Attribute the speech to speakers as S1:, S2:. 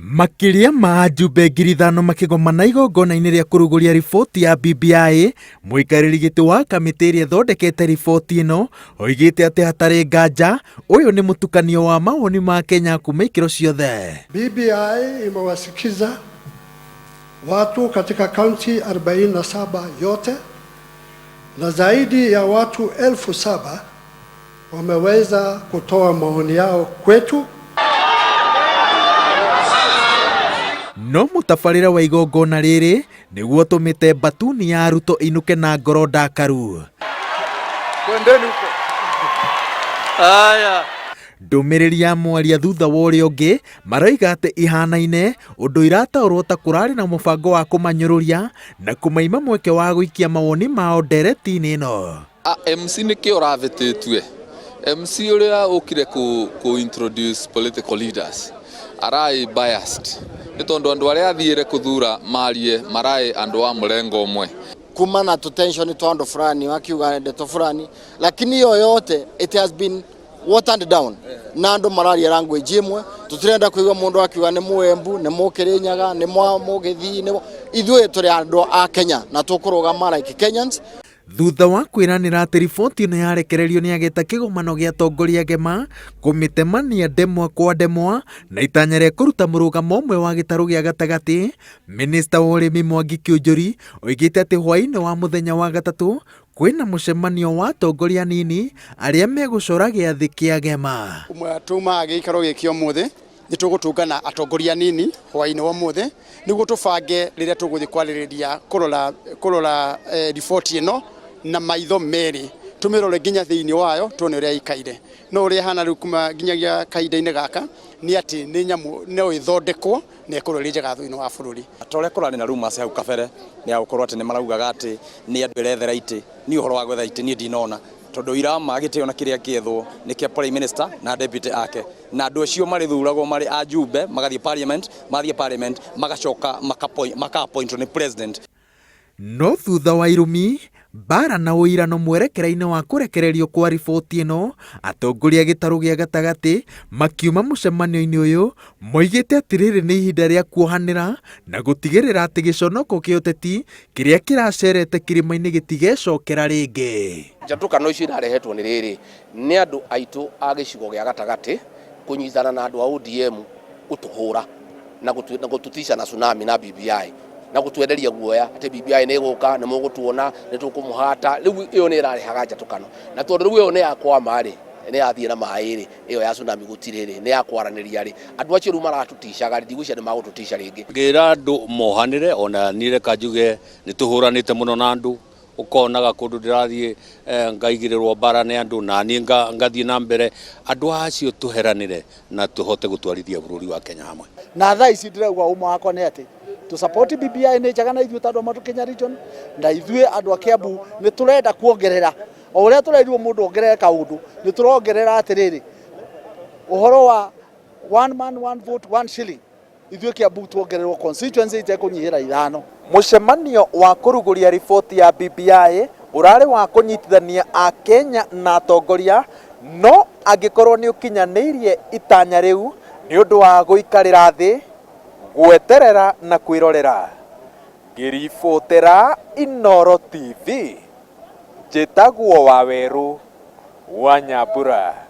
S1: Makĩria ma ajumbe 5,000 makĩgomana igongona-inĩ rĩa kũrugũria riboti ya BBI, mũikarĩri gĩtĩ wa kamĩtĩ ĩrĩa ĩthondekete riboti ĩno oigĩte atĩ hatarĩ nganja ũyũ nĩ mũtukanio wa mawoni ma Kenya kuma ikĩro ciothe.
S2: BBI imewasikiza watu katika kaunti 47 yote na zaidi ya watu 7,000 wameweza kutoa maoni yao kwetu.
S1: No mũtabarĩre wa igongona rĩrĩ nĩguo ũtũmĩte mbatuni ya Ruto ĩinũke na ngoro ndakaru.
S3: Kwendeni huko. Haya.
S1: Ndũmĩrĩri ya mwaria thutha wa ũrĩa ũngĩ maroiga atĩ ihanaine ũndũ irataũrwo ta kũrarĩ na mũbango wa kũmanyũrũria na kũmaima mweke wa gũikia mawoni mao ndereti-inĩ ĩno.
S4: MC nĩkĩ ũravĩtĩtue? MC ũrĩa ũkire ku introduce political leaders arai biased nĩ tondũ andũ arĩa athiĩre kũthura marie maraĩ andũ a mũrengo ũmwe.
S5: Kuma na tutension twa andũ fulani wakiuga ndeto fulani, lakini hiyo yote it has been watered down na andũ mararia language ĩmwe. Tũtirenda kũigua mũndũ akiuga nĩ Mũembu, nĩ Mũkĩrĩnyaga, nĩ Mũgĩthii, nĩ ithuĩ tũrĩ andũ a Kenya na tũkũrũgama like Kenyans.
S1: Thutha wa kwĩranĩra atĩ riboti ĩno yarekererio nĩ ageta kĩgomano gĩa atongoria ng'ema kũmĩtemania ndemwa kwa ndemwa na itanya rĩa kũruta mũrũgamo ũmwe wa gĩtarũ gĩa gatagatĩ, minista wa ũrĩmi Mwangi Kĩũnjũri oigĩte atĩ hwaĩ-inĩ wa mũthenya wa gatatũ kwĩna mũcemanio wa atongoria anini arĩa megũcora gĩathĩ kĩa ng'ema.
S6: Tuma gĩikaro gĩkĩ ũmũthĩ nĩ tũgũtũngana atongoria anini hwaĩ-inĩ wa ũmũthĩ nĩguo tũbange rĩrĩa tũgũthiĩ kwarĩrĩria kũrora riboti ĩno na maitho merĩ, tũmĩrore nginya thĩinĩ wayo tuone ũrĩa ĩikaire. No ũrĩa ĩhana rĩu kuma nginyagia kahinda-inĩ gaka nĩ atĩ nĩ nyamũ no ĩthondekwo na ĩkorwo ĩrĩ njega thĩinĩ wa bũrũri.
S7: Ta ũrĩa kũrarĩ na rumors hau kabere nĩ ya gũkorwo atĩ nĩ maraugaga atĩ nĩ andũ ĩrethera itĩ, niĩ ũhoro wa gwetha itĩ niĩ ndinona, tondũ irama gĩtĩo na kĩrĩa kĩethwo nĩ kĩa prime minister na deputy ake, na andũ acio marĩthuragwo marĩ ajumbe magathiĩ parliament, mathiĩ parliament magacoka maka appointwo nĩ president.
S1: No thutha wa irumi, mbara na ũirano mwerekera-inĩ wa kũrekererio kwa riboti ĩno, atongoria a gĩtarũ gĩa gatagatĩ makiuma mũcemanio-inĩ ũyũ moigĩte atĩ rĩrĩ nĩ ihinda rĩa kuohanĩra na gũtigĩrĩra atĩ gĩconoko kĩa ũteti kĩrĩa kĩracerete kĩrĩma-inĩ gĩtigecokera rĩngĩ.
S8: Njatũkano icio irarehetwo nĩ rĩrĩ nĩ andũ aitũ a gĩcigo gĩa gatagatĩ kũnyitana na andũ a ODM gũtũhũra na gũtũtica na tsunami na BBI na gũtwenderia guoya atĩ BBI nĩ ĩgũka, nĩ mũgũtuona, nĩ tũkũmũhata. Rĩu ĩyo nĩ ĩrarehaga njatũkano, na tondũ rĩu ĩyo nĩ ya kwama rĩ, nĩ yathiĩ na maĩ rĩ, ĩyo ya tsunami gũtirĩ rĩ, nĩ ya kwaranĩria rĩ, andũ acio rĩu maratũticaga rĩ, ndigwĩciria nĩ magũtũtica rĩngĩ.
S9: Ngĩra andũ mohanĩre, ona niĩ reka njuge nĩ tũhũranĩte mũno na andũ, ũkonaga kũndũ ndĩrathiĩ ngaigĩrĩrwo mbara nĩ andũ na niĩ ngathiĩ na mbere, andũ acio tũheranĩre na tũhote gũtwarithia bũrũri wa Kenya hamwe.
S10: Na thaa ici ndĩrauga ũma wakwa nĩ atĩ tũ support BBI nĩ njega na ithuĩ ta andũ a Mount Kenya region, na ithuĩ andũ a Kiambu nĩ tũrenda kuongerera o ũrĩa tũrerirwo mũndũ ongerere kaũndũ, nĩ tũrongerera atĩrĩrĩ ũhoro wa one man one vote one shilling, ithuĩ Kiambu tuongererwo constituency itekũnyihĩra 5.
S1: Mũcemanio wa kũrugũria riboti ya BBI ũrarĩ wa kũnyitithania Akenya na atongoria, no angĩkorwo nĩ ũkinyanĩirie itanya rĩu nĩ ũndũ wa gũikarĩra thĩ, gweterera na kwĩrorera. Ngĩribotera Inooro TV, njĩtagwo Wawerũ wa Nyambura.